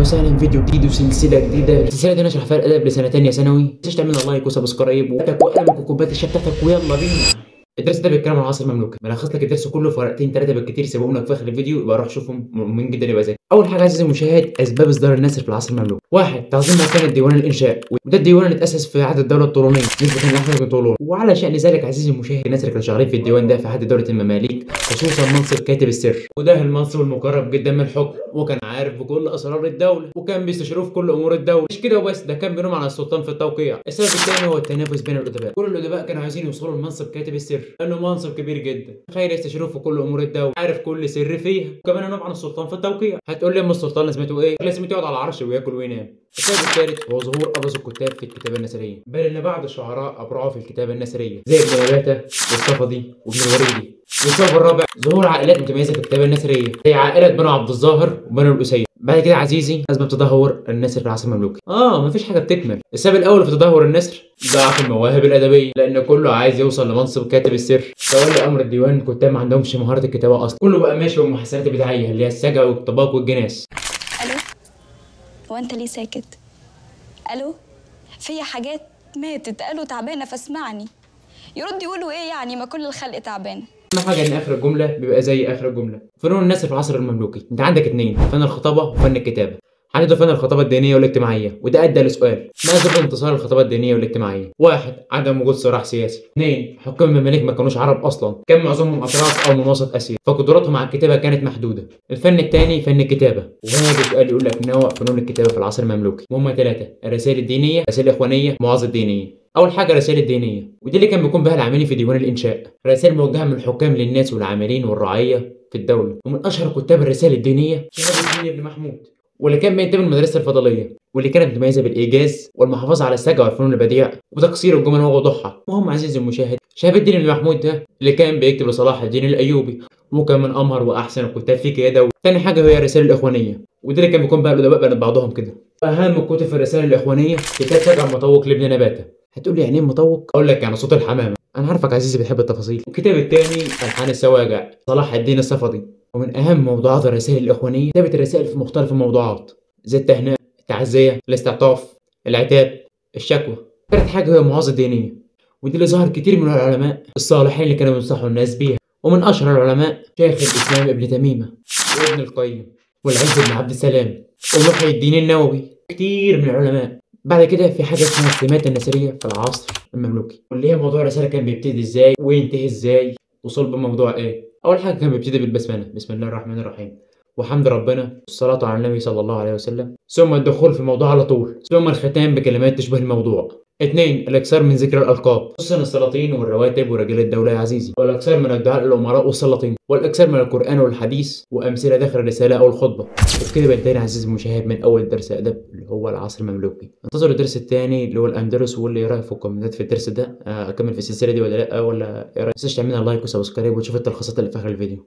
وسهلا، فيديو جديد وسلسلة جديده. السلسلة دي نشرح فيها الادب لسنه ثانية ثانوي. ما تنساش تعمل like و subscribe وقلمك وكوبايه الشاي بتاعتك، ويلا بينا. الدرس ده بيتكلم عن العصر المملوكي، ملخص لك الدرس كله في ورقتين ثلاثة بالكتير، سيبهم لك في اخر الفيديو، يبقى روح شوفهم، مهمين جدا يبقى ذاكر. اول حاجة عزيزي المشاهد، اسباب اصدار النثر في العصر المملوكي. واحد، تعظيم مكان ديوان الانشاء، وده الديوان اللي اتاسس في عهد الدولة الطولونيه نسبه لاحمد بن طولون. وعلى شان ذلك عزيزي المشاهد، النثر كانوا شغالين في الديوان ده في عهد دولة المماليك، خصوصا منصب كاتب السر، وده المنصب المقرب جدا من الحكم، وكان عارف بكل اسرار الدولة، وكان بيستشيروه في كل امور الدولة. مش كده وبس، ده كان بينوم على السلطان في التوقيع. السبب الثاني هو التنافس بين الادباء، كل الادباء كانوا عايزين يوصلوا لمنصب كاتب السر لانه منصب كبير جدا، تخيل يستشيروه في كل امور الدولة، عارف كل سر فيها، وكمان ينوب عن السلطان في التوقيع. هتقول لي اما السلطان لازمته ايه؟ لازمته يقعد على العرش وياكل وينام. السبب الثالث هو ظهور ابرز الكتاب في الكتابة النثريه، بل ان بعض الشعراء ابرعوا في الكتابة النثريه زي ابن نباته والصفدي وابن الوريدي. والسبب الرابع ظهور عائلات متميزة في الكتابة النثريه زي عائلة بنو عبد الظاهر وبنو الاسيد. بعد كده عزيزي، اسباب تدهور النثر في العصر المملوكي. مفيش حاجة بتكمل. السبب الاول في تدهور النثر ضعف المواهب الادبية، لان كله عايز يوصل لمنصب كاتب السر. تولي امر الديوان الكتاب ما عندهمش مهارة الكتابة اصلا، كله بقى ماشي بالمحسنات البدعية اللي هي السجع والطباق والجناس. الو، هو انت ليه ساكت؟ الو، في حاجات ماتت، الو تعبانة فاسمعني. يرد يقولوا ايه يعني، ما كل الخلق تعبانة. اهم حاجة ان اخر الجملة بيبقى زي اخر الجملة. فنون النثر في العصر المملوكي، انت عندك اتنين، فن الخطابة وفن الكتابة. حددوا فن الخطابة الدينية والاجتماعية، وده ادى لسؤال: ما اسباب انتصار الخطابة الدينية والاجتماعية؟ واحد، عدم وجود صراع سياسي. اثنين، حكام المماليك ما كانوش عرب اصلا، كان معظمهم اتراك او من وسط اسيا، فقدراتهم على الكتابة كانت محدودة. الفن الثاني فن الكتابة، وهنا يجي سؤال يقول لك نوع فنون الكتابة في العصر المملوكي، وهم ثلاثة: الرسائل الدينية، الرسائل الاخوانيه، المواعظ الدينية. اول حاجة الرسائل الدينية، ودي اللي كان بيكون بها العاملين في ديوان الانشاء، رسائل موجهة من الحكام للناس والعاملين والرعية في الدولة. ومن اشهر كتاب الرسائل الدينية شهاب الدين بن محمود، واللي كان بينتمي للمدرسة الفضليه، واللي كانت متميزة بالايجاز والمحافظة على السجع والفنون البديع وتقصير الجمل ووضوحها. وهم عزيزي المشاهد، شهاب الدين بن محمود ده اللي كان بيكتب لصلاح الدين الايوبي، وكان من امهر واحسن الكتاب في كياده. تاني حاجة هي الرسائل الاخوانيه، ودي اللي كان بيكون بقى الادباء بين بعضهم كده. اهم كتب في الرسائل الاخوانيه كتاب سجع مطوق لابن نباته. هتقول لي يعني ايه مطوق؟ اقول لك يعني صوت الحمامة. انا عارفك عزيزي بتحب التفاصيل. الكتاب الثاني الحان السواجع، صلاح الدين الصفدي. ومن اهم موضوعات الرسائل الاخوانيه كتابه الرسائل في مختلف الموضوعات زي التهنئة، التعزيه، الاستعطاف، العتاب، الشكوى. ثالث حاجة هي المواعظ الدينية، ودي اللي ظهر كتير من العلماء الصالحين اللي كانوا بينصحوا الناس بيها. ومن اشهر العلماء شيخ الاسلام ابن تميمه وابن القيم والعز بن عبد السلام ومحي الدين النووي، كتير من العلماء. بعد كده في حاجة اسمها السمات النثريه في العصر المملوكي، واللي هي موضوع الرسالة كان بيبتدي ازاي وينتهي ازاي وصلب الموضوع ايه. اول حاجة كان بيبتدي بالبسملة، بسم الله الرحمن الرحيم، وحمد ربنا والصلاة على النبي صلى الله عليه وسلم، ثم الدخول في الموضوع على طول، ثم الختام بكلمات تشبه الموضوع. اثنين، الاكثار من ذكر الالقاب، خصوصا السلاطين والرواتب ورجال الدولة يا عزيزي، والاكثار من الدعاء للامراء والسلاطين، والاكثار من القران والحديث وامثلة داخل الرسالة او الخطبة. وبكده يبقى انتهينا عزيزي المشاهد من اول درس ادب اللي هو العصر المملوكي. انتظروا الدرس الثاني اللي هو الاندلس، واللي رايك في الكومنتات في الدرس ده، اكمل في السلسلة دي ولا لا، ولا ايه رايك؟ ما تنساش تعملنا like و subscribe وتشوف التلخيصات اللي في اخر الفيديو.